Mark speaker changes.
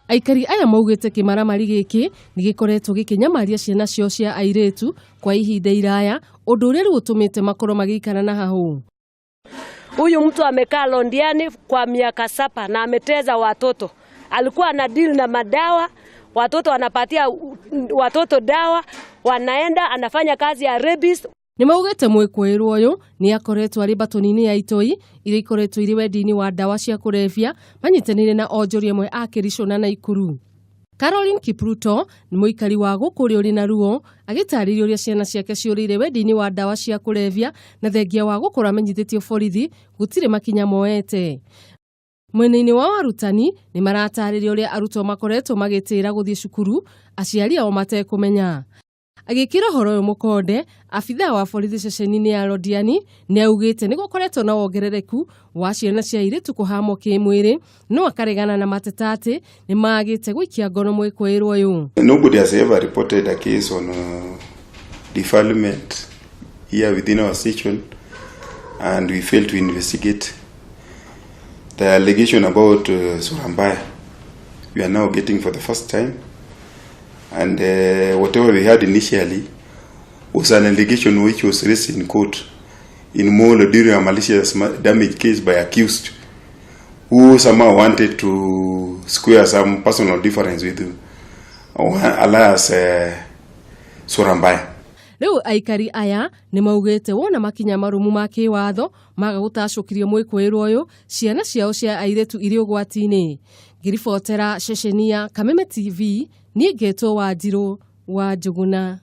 Speaker 1: Aikari aya maugĩte kĩmaramari gĩkĩ nĩ gĩkoretwo gĩkĩnyamaria ciana ciao cia airĩtu kwa ihinda iraya, ũndũ ũrĩa rĩu ũtũmĩte makorwo magĩikara na hahũ.
Speaker 2: Huyu mtu amekaa Londiani kwa miaka 7 na ameteza watoto. Alikuwa ana deal na madawa, watoto wanapatia watoto dawa, wanaenda anafanya kazi ya rabies.
Speaker 1: Nĩ maugĩte mwĩkũĩrwo ũyũ nĩ akoretwo arĩ mbatoni-inĩ ya itoi iria ikoretwo irĩ wendi-inĩ wa ndawa cia kũrebia manyitanĩire na onjoria amwe a Kericho na Naikuru. Caroline Kipruto nĩ mũikari wa gũkũ ũrĩa ũrĩ na ruo agĩtarĩria ũrĩa ciana ciake ciũrĩire wendi-inĩ wa ndawa cia kũrebia na thengia wa gũkorwo amenyithĩtio borithi gũtirĩ makinya moete. Mwena-inĩ wa arutani nĩ maratarĩria ũrĩa arutwo makoretwo magĩtĩra gũthiĩ cukuru aciari ao matekũmenya. Agĩkĩra ũhoro ũyũ mũkonde, abithaa wa borithi ceceni-inĩ ya Londiani nĩ augĩte nĩ gũkoretwo na wongerereku wa ciana cia airĩtu kũhamwo kĩmwĩrĩ, no akaregana na mateta atĩ nĩ magĩte gũikia ngono mwĩkũĩrwo ũyũ.
Speaker 3: Nobody has ever reported a case on defilement here within our station, and we failed to investigate the allegation about Surambaya. We are now getting for the first time, and whatever we had initially was an allegation which was raised in court in Molo during a malicious damage case by accused who somehow wanted to square some personal difference with alias Surambaya.
Speaker 1: Rĩu aikari aya nĩ maugĩte wona makinya marũmu ma kĩwatho maga gũtacũkĩrio mwĩkũĩrwo ũyũ, ciana ciao cia airĩtu irĩ ũgwati-inĩ. Ngĩribotera ceceni ya Kameme TV, niĩ ngetwo Wanjirũ wa Njũgũna.